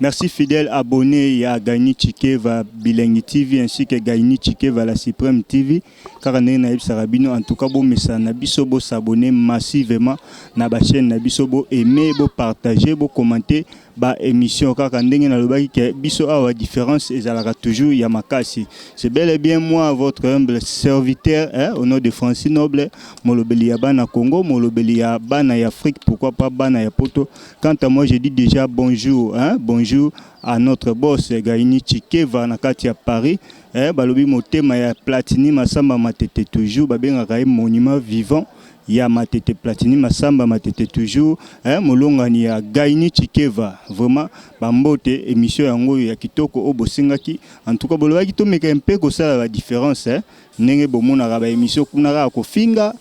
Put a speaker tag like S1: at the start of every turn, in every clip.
S1: Merci fidèle abonné ya Gaini Chikeva Bilengi TV ainsi que Gaini Chikeva la Suprême TV. Kaka ndenge nayebisaka bino, en tout cas bomesana na biso, bo s'abonner massivement na ba chaîne na biso, bo aimer, bo partager, bo commenter ba émission. Kaka ndenge nalobaki ke biso awa différence ezalaka toujours ya makasi. C'est bel et bien moi, votre humble serviteur, hein, au nom de Francis Noble, molobeli ya bana Congo, molobeli ya bana ya Afrique, pourquoi pas bana ya Poto. Quant à moi, je dis déjà bonjour, hein, bonjour à notre boss Gaini Chikeva na kati ya Paris, hein, balobi motema ya Platini Masamba Matete toujours, babengaka ye monument vivant ya Matete, Platini Masamba Matete toujours, hein, molongani ya Gaini Chikeva. Vraiment bambote. Émission yango ya kitoko oyo bosengaki, en tout cas bolobaki tomeka mpe kosala ba différence, hein, ndenge bomonaka ba émission kuna kaka kofinga,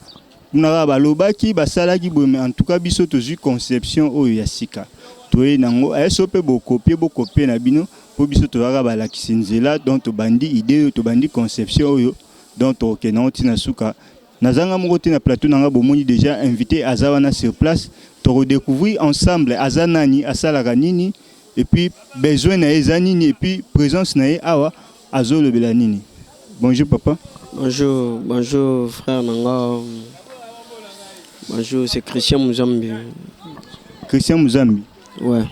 S1: kuna kaka balobaki basalaki boye. Mais en tout cas biso tozwi conception oyo ya sika, toye nango aye. So mpe bokopie, bokopie na bino, mpo biso tozalaka balakisi nzela. Donc tobandi idée oyo, tobandi conception oyo, donc tokokende yango ntina suka. Nazanga moko te na plateau na nga. Bomoni déjà invité aza wana sur place. Tokodécouvrir ensemble aza nani, asalaka nini, et puis besoin na ye eza nini, et puis présence na ye awa azolobela nini. Bonjour papa.
S2: Bonjour, bonjour frère Nanga. Bonjour, c'est Christian Muzambi.
S1: Christian Muzambi?
S2: Ouais.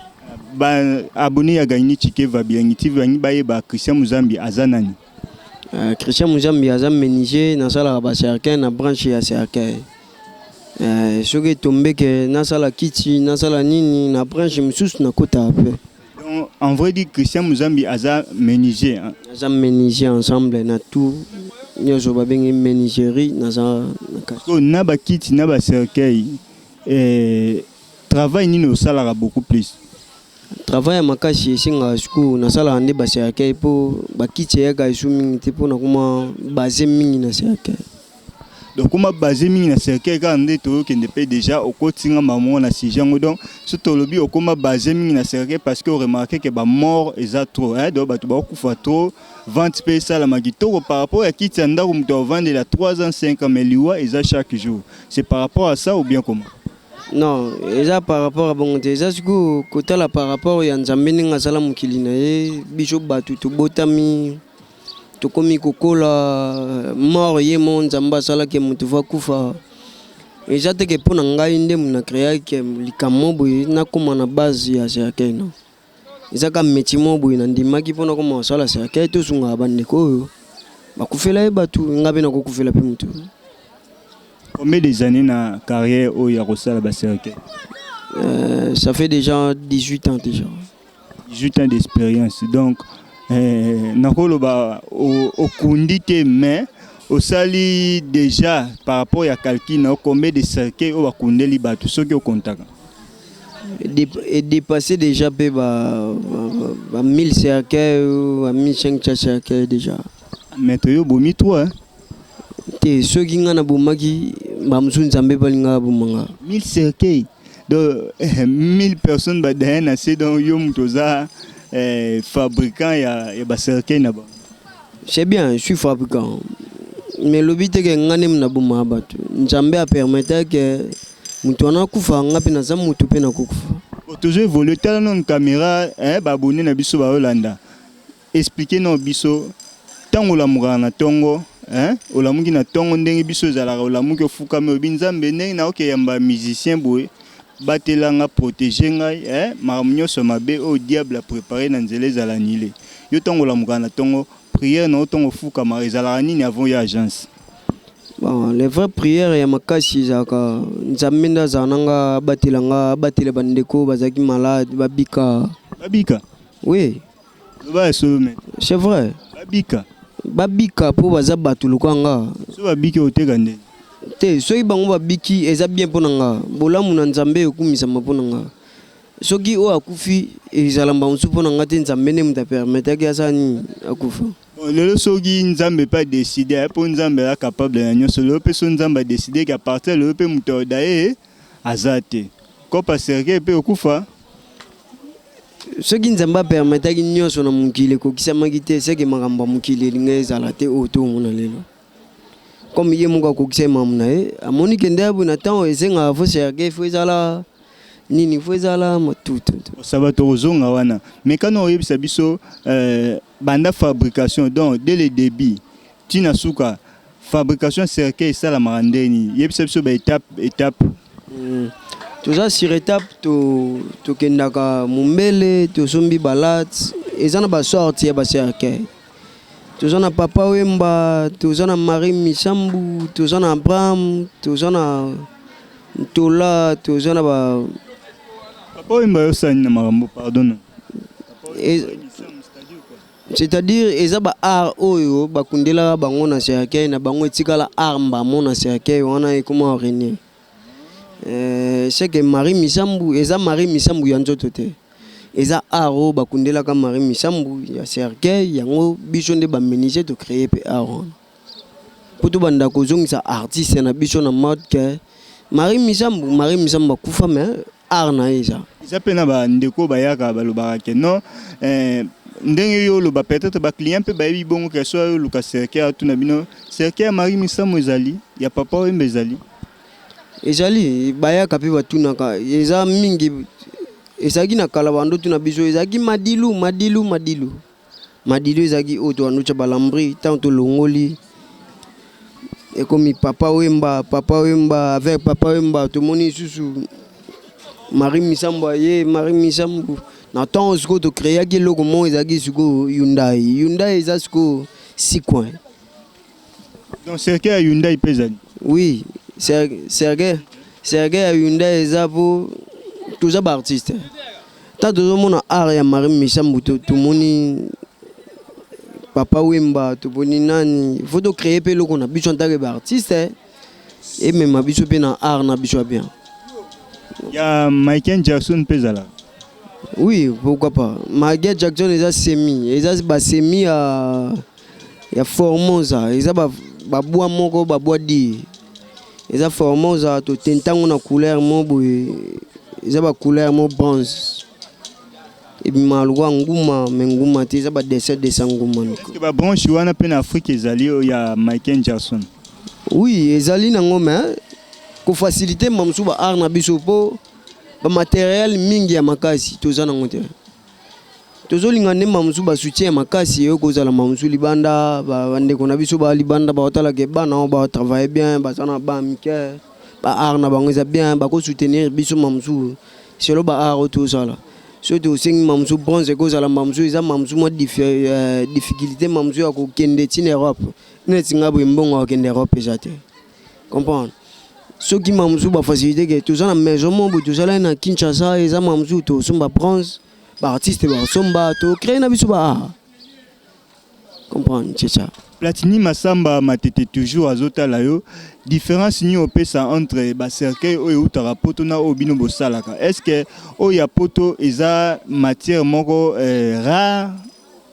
S1: Ba abonné ya Gaini Chikeva Bilengi TV bangi bayeba Christian Muzambi aza nani.
S2: Christian Muzambi aza menuisier, nasalaka ba cercueil, na branche ya cercueil. Soki etombeke, nasala kiti, nasala nini, na branche mosusu nakotaka mpe.
S1: Donc en vrai dit, Christian Muzambi aza menuisier, hein?
S2: Naza menuisier ensemble na tout nyonso babengi menuiserie, naza na kati.
S1: So na bakiti na bacercueil, travail nini osalaka beaucoup plus?
S2: Travail ya makasi esengaka sikoyo nasalaka nde bacercueil, mpo bakiti eyaka esu mingi te, mpo nakoma base mingi na cercueil.
S1: Donc koma base mingi na cercueil. Kaka nde toyokende mpe déjà okotinga mamo na sujet yango. Donc so tolobi okoma base mingi na cercueil parce que oremarquer ke bamort eza trop, hein? Donc bato bakokufa trop, vente mpe esalama kitoko par rapport ya kiti ya ndako. Moto avandela 3 ans, 5 ans, mais liwa eza chaque jour. C'est par rapport à ça ou bien comment?
S2: Non, eza par rapport à bongo te. Eza sikoyo kotala par rapport ya Nzambe, ndenge asala mokili na ye. Biso bato tobotami, tokomi kokola, mort ye mo Nzambe asalaki moto faut akufa. Eza teke mpo na ngai nde na créaki likambo boye nakóma na base ya cercueil. Non, eza ka métier moko boye nandimaki mpo nakóma kosala cercueil. Tosungaka bandeko oyo bakufela ye bato, nga mpe nakokufela mpe motu.
S1: Combien des années na carrière oyo ya kosala bacercueil?
S2: Ça fait déjà 18 ans déjà.
S1: 18 ans d'expérience. Donc nakoloba okundi te, mais osali déjà, par rapport ya calcul na, combien de cercueil oyo bakundeli bato, soki okontaka?
S2: Et dépassé déjà mpe ba 1000 cercueil, ba 1500 cercueil déjà.
S1: Maître, yo bomi trop, hein?
S2: Te, soki nga nabomaki bamosusu, Nzambe balingaka bomanga.
S1: 1000 cercueil, donc 1000 personnes badaya na se. Donc yo moto oza fabricant ya bacercueil na bango?
S2: C'est bien, je suis fabricant, mais lobi te ke nga nde nabomaka bato. Nzambe apermettre ke moto wana akufa, nga mpe naza motu mpe nakokufa.
S1: Bon, tozo évolue. Tala nano caméra, baabonné na biso baolanda. Explique nano biso, ntango olamukaka na ntongo, hein, olamuki na ntongo ndenge biso ezalaka, olamuki, ofukami, oyebi Nzambe ndenge naokeyamba musicien boye, batelanga, protège ngai, makambo nyonso mabe oyo diable aprépare na nzela ezala nile. Yo ntango olamukaka na ntongo, prière na yo ntongo ofukama ezalaka nini avant ya agence?
S2: Bon, les vraies prières ya makasi ezalaka Nzambe nde azala na nga, abatela nga, abatela bandeko bazalaki malade, babika.
S1: Babika?
S2: Oui.
S1: Loba ya solo, mais.
S2: C'est vrai.
S1: Babika?
S2: Babika, mpo baza bato lokola nga.
S1: So babiki, oteka ndenge?
S2: Te, soki bango babiki, eza bien mpo na nga. Bolamu na Nzambe ekumisama mpo na nga. Soki oyo akufi, ezala mba mosusu mpo na nga te. Nzambe nde moto apermetaki asala nini, akufa.
S1: Bon, lelo soki Nzambe mpe adécider, mpo Nzambe aza capable na nyonso, lelo mpe so Nzambe adécider ke à partir lelo mpe moto aoda ye aza te, kopa cercueil mpe okufa?
S2: Soki Nzambe apermetaki nyonso na mokili ekokisamaki te, seke makambo ya mokili elingi ezala te oyo tomona lelo. Comme ye moko akokisa ye makambo na ye, amoni kende ya boye na ntango esengaka faut cercueil faut ezala. Nini faut ezala matutu.
S1: Ça va, tokozonga wana, mais kana oyebisa biso banda fabrication, donc dès le début ntina suka, fabrication cercueil esalamaka ndeni? Yebisa biso baétape étape.
S2: Toza sur étape. Tokendaka mombele, tosombi balatte. Eza na basorte ya bacercueil. Toza na Papa Wemba, toza na Marie Misambu, toza na Abraham, toza na Ntola, toza na ba
S1: Papa Wemba yosani na makambo, pardon.
S2: C'est-à-dire eza ba art oyo bakundelaka bango na cercueil na bango, etikala art mbamo na cercueil wana, ekoma renier. C'est que Marie Misambu eza Marie Misambu ya nzoto te, eza art oyo bakundelaka Marie Misambu ya cercueil. Yango biso nde bamenuisier tocréer mpe art wana mpo tobanda kozongisa artiste na biso na mode ke Marie Misambu. Marie Misambu akufa, mais art na ye eza.
S1: Eza mpe na bandeko bayaka, balobaka ke non, ndenge yo oloba, peut-être baclient mpe bayebi bongo ke so oyo oluka cercueil, atuna bino: cercueil ya Marie Misamu ezali, ya Papa Wemba ezali?
S2: Ezali, bayaka mpe batunaka. Eza mingi. Ezalaki na kala, bando tuna biso, ezalaki madilu, madilu, madilu, madilu. Ezalaki oyo tobando tya balambri. Ntango tolongoli, ekomi Papa Wemba, Papa Wemba. Avec Papa Wemba, tomoni lisusu Marie Misambu aye. Marie Misambu na ntango sikoyo tocréaki eloko moko, ezalaki sikoyo Hyundai. Hyundai eza sikoyo six coin.
S1: Donc cercueil ya Hyundai mpe ezali?
S2: Oui, cercueil ya Hyundai eza mpo toza baartiste. Ta tozomona art ya Marie Misambu, tomoni Papa Wemba, tomoni nani, faut tocréer mpe eloko na biso en tant que baartiste, emema biso mpe na art na biso ya bien.
S1: Ya Michael Jackson mpe ezalaka?
S2: Oui, pourquoi pas. Michael Jackson eza semi, eza basemi ya Formosa, eza babois moko, babois di eza Formosa. Totentango na couleur mo boye, eza bacouleur mo bronze, ebimaka lokola nguma, me nguma te, eza badessin, dessin nguma.
S1: Est-ce que babranche wana mpe na Afrique ezali, oyo ya Michael Jackson?
S2: Oui, ezali nango, mais kofaciliter ma mosusu baart na biso, mpo bamatériel mingi ya makasi toza nango te. Tozolinga nde ma mosusu basoutien ya makasi oyo kozala ma mosusu libanda. Bandeko na biso baa libanda baotalaka bana oyo baotravaille bien, baza na ba mike, baart na bango eza bien, bakosoutenir biso ma mosusu selo baart oyo tozala. Soki tosengi ma mosusu bronze, ekozala ma mosusu eza ma mosusu mwa difficulté ma mosusu ya kokende ntina Europe. Neti nga boye, mbongo ya kokende Europe eza te, comprendre? Soki ma mosusu bafacilité ke toza na maison mo boye, tozalaki na Kinshasa, eza ma mosusu tosomba bronze, baartiste basomba, tocréer na biso baart, comprendre? C'est ça.
S1: Platini Masamba Matete toujours azotala yo. Différence nini opesa entre bacercueil oyo eutaka poto na oyo bino bosalaka? Est ce que oyo ya poto eza matière moko rare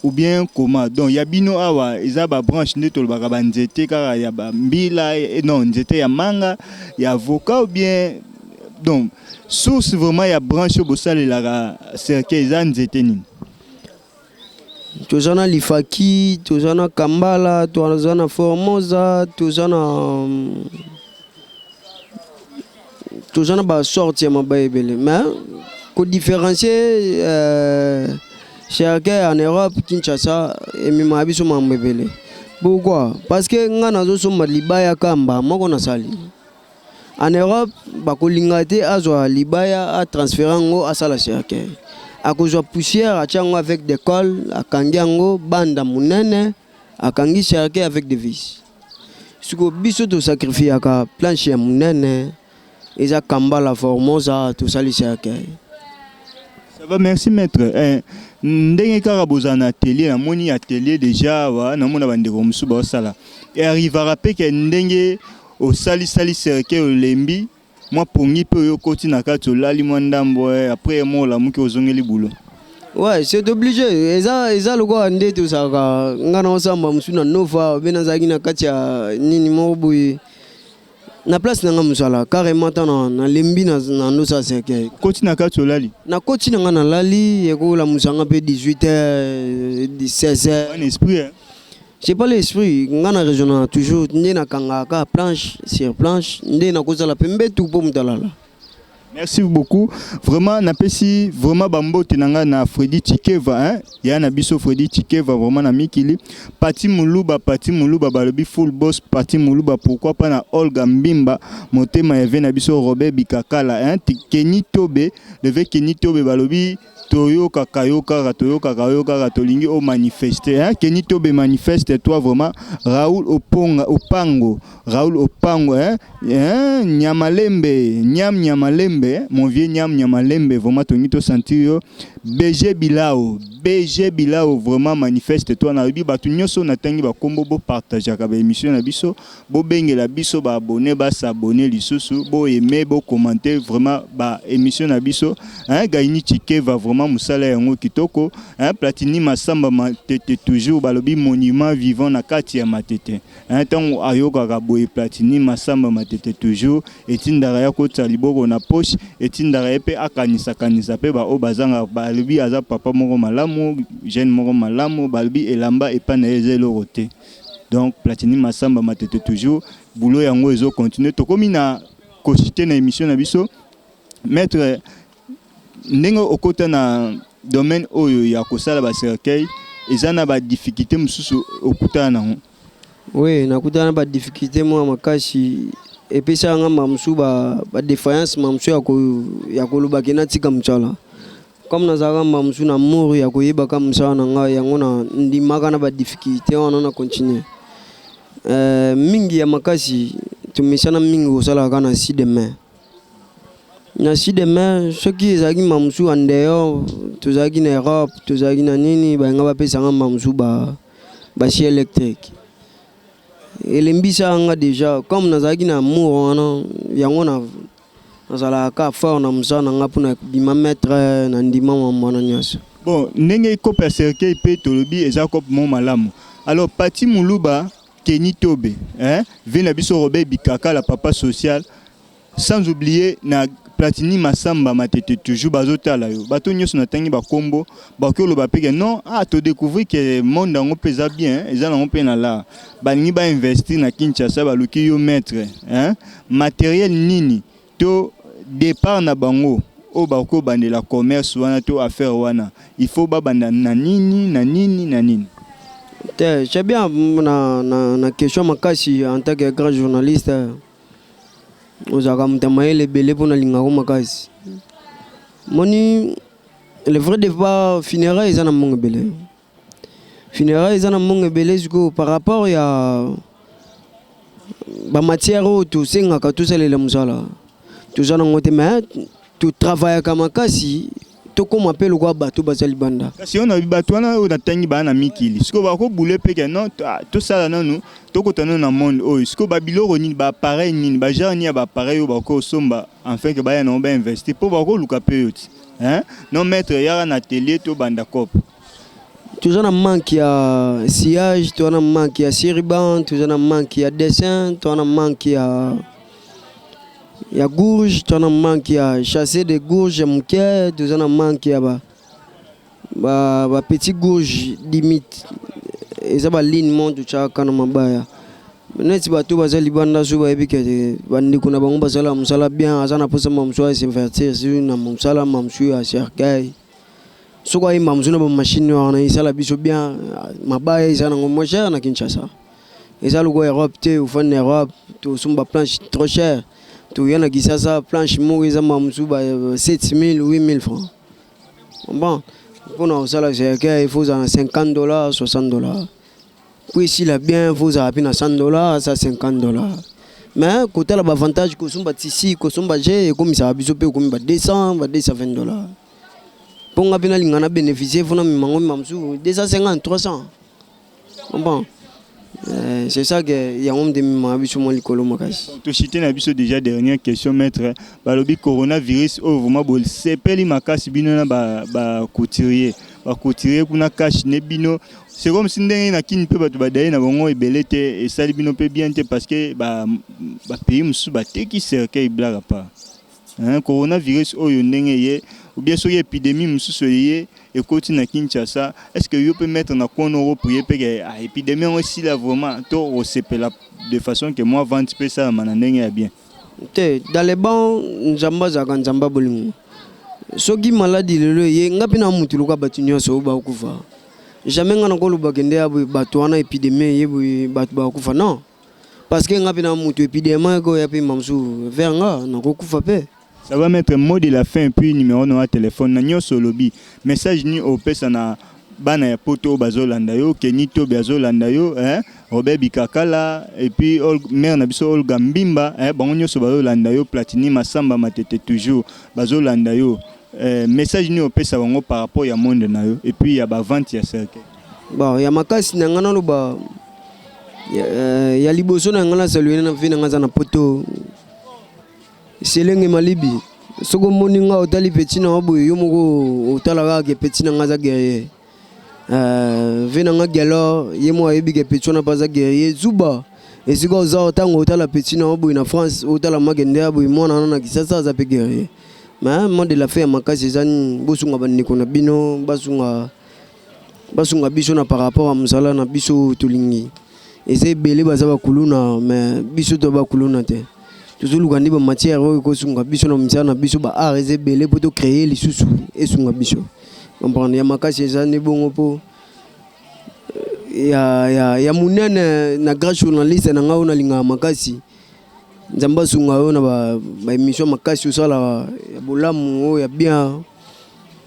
S1: ou bien comment? Donc ya bino awa eza babranche nde tolobaka, banzete kaka ya bambila, non, nzete ya manga, ya avocat, ou bien donc source vraiment ya branche oyo bosalelaka cercueil eza nzete nini?
S2: Toza na lifaki, toza na kambala, toza na Formosa, toza na basorte ya mabaya ebele. Mais kodifférencier cercueil en Europe, Kinshasa, ememaka biso makambo ebele. Pourquoi? Parce que nga nazosomba libaya kamba moko, nasali en Europe, bakolinga te azwa libaya, atransfere yango, asala cercueil. Akozwa poussière, atia yango avec des colle, akangi yango banda monene, akangi cercueil avec des vis. Siko biso tosacrifiaka planche ya monene, eza kambala, Formosa, tosali cercueil.
S1: Ça va, merci maître. Ndenge kaka bozala na atelier, namoni atelier déjà awa, namona bandeko mosusu baosala. Arrivaka mpe ke ndenge osalisali cercueil, olembi mwa pongi mpe oyo, okoti na kati, olali mwa ndambo, après mwa olamuki, ozongeli boulot?
S2: Ouais, c'est obligé. Eza lokola nde tozalaka. Nga na osamba mosusu na nova obe, nazalaki na kati ya nini moko boye na place na nga mosala carrément. Ta nalembi na ndosala cercueil.
S1: Okoti na kati, olali?
S2: Nakoti na nga, nalali, ekolamusa nga mpe 18 heures, 16 heures.
S1: Wana esprit, eh?
S2: C'est pas l'esprit. Nga na raisonnaka toujours nde nakangaka kaka planche sur planche, nde nakozala mpe mbetu mpo moto alala.
S1: Merci beaucoup. Vraiment, napesi vraiment bambote na nga na Freddy Chikeva, hein? Ya na biso Freddy Chikeva vraiment na mikili. Pati Muluba, Pati Muluba balobi full boss Pati Muluba, pourquoi pas na Olga Mbimba, motema eve na biso Robert Bikakala, hein? Kenny Tobe, le Kenny Tobe balobi toyokaka yo kaka, toyokaka yo kaka, tolingi o manifester, hein? Kenny Tobe, manifeste toi vraiment. Raoul Oponga Opango, Raoul Opango, hein, hein, Nyamalembe, Nyam Nyamalembe, mon vieux Nyam Nyamalembe, vraiment tolingi to sentir yo. BG Bilao, BG Bilao, vraiment manifeste toi. Na yebi bato nyonso natangi bakombo, bopartageaka baémission na biso, bobengela biso baabonné, bas'abonner lisusu, boaime, bocommenter vraiment baémission na biso, hein. Gaini Chikeva, vraiment mosala yango kitoko, hein. Platini Masamba Matete toujours, balobi monument vivant na kati ya Matete, hein. Ntango ayokaka boye Platini Masamba Matete toujours, etindaka ya kotia liboko na poche, etindaka ye mpe akanisakanisa mpe baoyo bazanga. Balobi aza papa moko malamu, jeune moko malamu, balobi elamba epai na ye eza eloko te. Donc Platini Masamba Matete toujours, boulot yango ezocontinue. Tokomi na kochuter na émission na biso. Maître, ndenge okota na domaine oyo ya kosala bacercueil, eza na badifficulté mosusu okutana nango?
S2: Oui, nakutana na badifficulté moko makasi. Epesaka nga mamosu badéfaillance mamosu ya koloba ke natika mosala. Comme nazalaka mamosu na amour ya koyebaka mosala na ngai, yango na ndimaka na badifficulté wana na continue. Mingi ya makasi, tomesana mingi kosalaka na scie de main, na scie de main. Soki ezalaki mamosu en dehors, tozalaki na Europe, tozalaki na nini, balinga bapesanga mamosu bascie électrique, elembisaka nga déjà. Comme nazalaki na amour wana, yango na nazalaka ka fort na mosala na nga mpona bima maître na ndima mambo wana nyonso.
S1: Bon, ndenge kope ya cercueil mpe tolobi eza kope mo malamu. Alors Pati Muluba, Kenny Tobe, hein, ve na biso Robert Bikakala, papa social, sans oublier na Platini Masamba Matete toujours, bazotala yo. Bato nyonso natangi bakombo, bakoki oloba mpe ke non, ah, todécouvrir ke monde yango mpe eza bien, eza nango mpe na la balingi bainvestir na Kinshasa, baluki yo maître, hein? Matériel nini to départ na bango oyo bakoki kobandela commerce wana to affaire wana? Il faut babanda na nini, na nini, na nini?
S2: Te, c'est bien na question makasi. En tant que grand journaliste, ozalaka moto ya mayele ebele mpo nalingako makasi. Moni, le vrai départ, funérail eza na mbongo ebele, funérail eza na mbongo ebele. Sikoyo par rapport ya bamatière oyo tosengaka tosalela mosala, toza nango te, mais totravaillaka makasi, tokóma mpe lokola bato baza libanda.
S1: Kasi oyo na bato wana oyo natangi baa na mikili, sikoyo bakobule mpe ke non, tosala nanu, tokota nanu na monde oyo. Sikoyo babiloko nini, baappareil nini, bagenre nini ya baappareil oyo bakosomba enfin ke baya nango bainvestir, mpo bakoluka mpe yo ti, hein? Non, maître, yaka na atelier, tobanda cope.
S2: Toza na manque ya sillage, toza na manque ya scie ruban, toza na manque ya dessin, toza na manque ya gourge, toza na manque ya sachet de gourge ya moke, toza na manque ya ba petit gourge limite, eza baligne mo totyaka na mabaya. Neti bato baza libanda, so bayebi ke bandeko na bango basala mosala bien, aza na mposa mamosu asinvestir su na mosala mamosu ya cercueil, soki ayemba mosu na bamachine wana, esala biso bien. Mabaya eza nango moins cher na Kinshasa, eza lokola Europe te. Ofandi na Europe, tosomba planche trop cher, toya na Kinshasa, planche moko eza mamosu ba 7000, 8000 francs. Bon, mpona kosala cercueil, il faut ozala na 50 dollars, 60 dollars. Po esila bien, faut ozala mpe na 100 dollars, 150 dollars. Mais kotala baavantage, kosomba tissu, kosomba je ekomisaka biso mpe ekomi ba 200, ba 220 dollars. Mpo nga mpe nalinga na bénéficier, fo namema ngo mema mosusu 250, 300. Bon, c'est ça que yango nde memaka biso mwa likolo makasi.
S1: Tochuter na biso déjà. Dernière question, maître. Balobi coronavirus oyo vraiment bosepeli makasi, bino na bacouturier, bacouturier kuna cash ne bino. C'est comme si ndenge na Kini mpe bato badaye na bango ebele te, esali bino mpe bien te, parce que bapays mosusu bateki cercueil, blague pas, hein? Coronavirus oyo ndenge ye, ou bien soki épidémie mosusu eye ekoti na Kinshasa, est ce que yo mpe maître na kono okoprier mpe ke ah, épidémie yango esila vraiment, to osepela de façon que mwa vente mpe esalama na ndenge ya bien?
S2: Te, dans le bon, Nzambe azalaka Nzambe ya bolingo. Soki maladi lelo eye, nga mpe na mutu lokola bato nyonso oyo bakokufa. Jamais nga nakoloba kende ya boye bato wana epidemie eye boye bato bakokufa, non. Parce que nga mpe na mutu, epidemie ekoya mpe mamosusu vers nga, nakokufa mpe.
S1: Ça va, maître. Mot de la fin, puis numéro na ya téléphone na nyonso olobi. Message ni opesa na bana ya poto oyo bazolanda yo, Kenny Tobe azolanda yo, hein? Robert Bikakala et puis mère na biso Olga Mbimba, hein? Bango nyonso bazolanda yo, Platini Masamba Matete toujours bazolanda yo. Message nini opesa bango par rapport ya monde na yo et puis ya bavente ya cercueil?
S2: Bon, ya makasi na nga naloba ya liboso na nga, nasaluer na vie na nga aza na poto, Selenge Malibi. Soki omoni nga, otali petit na nga boye, yo moko otala kaka ke petit na nga aza guerrier. Vie na nga Gelor, ye moko ayebi ke petit wana mpe aza guerrier. Zuba esika oza, ntango otala petit na nga boye na France, otala makende ya boye, mwana wana na Kisasa aza mpe guerrier. Mais mot de la fin ya makasi eza nini? Bosunga bandeko na bino, basunga, basunga biso na par rapport ya mosala na biso oyo tolingi. Eza ebele baza bakuluna, mais biso to bakuluna te. Tozoluka nde bamatière oyo ekosunga biso na misala na biso. Baart eza ebele mpo tocréer lisusu esunga biso, comprendre. Ya makasi eza nde bongo mpo ya monene na grand journaliste na ngai oyo nalingaka makasi. Nzambe asunga yo na baémission makasi osalaka ya bolamu, oyo ya bien,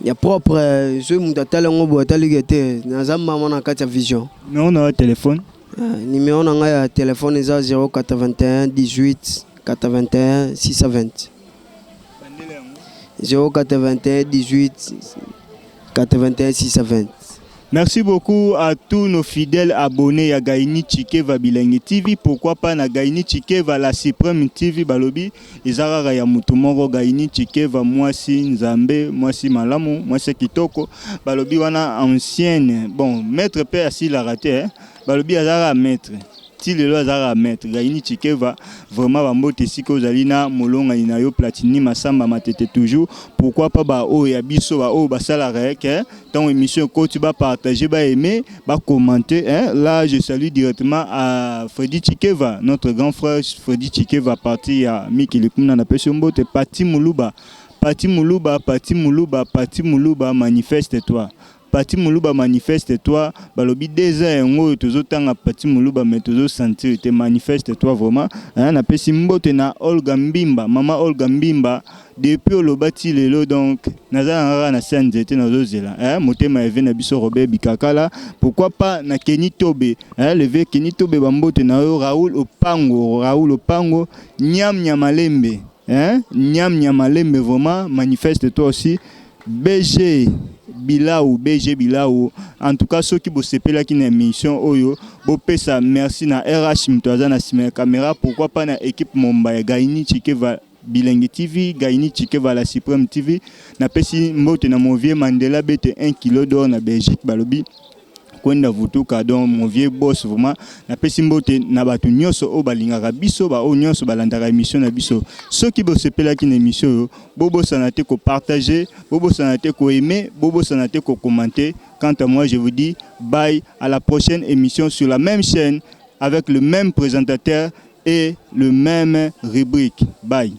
S2: ya propre. Soki moto atali yango boye, ataliki te, naza mama na kati ya vision.
S1: Numéro na yo téléphone?
S2: Numéro na ngai ya telefone eza 081 18 81 620. 081 18 81 620.
S1: Merci beaucoup à tous nos fidèles abonnés à Gaini Chikeva Bilengi TV. Pourquoi pas na Gaini Chikeva la Suprême TV? Balobi ezalaka ya mutu moko, Gaini Chikeva, mwasi Nzambe, mwasi malamu, mwasi kitoko. Balobi wana ancienne. Bon, maître pe asilaka te, hein? Balobi azalaka maître. Ti lelo azalaka maître Gaini Chikeva. Vraiment, bambote esika ozali na molongani na yo Platini Masamba Matete toujours. Pourquoi pas baoyo ya biso, baoyo basalaka ke ntango émission ekoti, bapartage, baaimer, bacommenter, hein? Là, je salue directement à Freddy Chikeva, notre grand frère Freddy Chikeva, parti ya mikili kuna. Napesi yo mbote. Pati Muluba, Pati Muluba, Pati Muluba, Pati Muluba, manifeste toi. Pati Moluba, manifeste toi. Balobi 2 ans yango oyo tozotanga Pati Moluba, mais tozosentir te. Manifeste toi vraiment, hein. Napesi mbote na Olga Mbimba, mama Olga Mbimba. Depuis oloba ti lelo, donc naza na kaka na se ya nzete, nazozela, hein, motema eve na biso Robert Bikakala. Pourquoi pas na Kenny Tobe, hein, leve Kenny Tobe, bambote na yo. Raoul Opango, Raoul Opango, Nyam Nyamalembe, hein, Nyam Nyamalembe, vraiment, manifeste toi aussi. BG Bilau, BG Bilau. En tout cas, soki bosepelaki na émission oyo, bopesa merci na RH, moto aza na nsima ya caméra. Pourquoi pas na équipe momba ya Gaini Chikeva Bilengi TV, Gaini Chikeva la Suprême TV. Napesi mbote na mon vieux Mandela Bete, 1 kilo d'or na Belgique, balobi kwenda vutuka. Donc mon vieux boss, vraiment, napesi mbote na bato nyonso oyo balingaka biso, baoyo nyonso balandaka émission na biso. Soki bosepelaki na émission oyo, bobosana te kopartager, bobosana te koaimer, bobosana te kocommenter. Quant à moi, je vous dis bye, à la prochaine émission sur la même chaîne, avec le même présentateur et le même rubrique. Bye.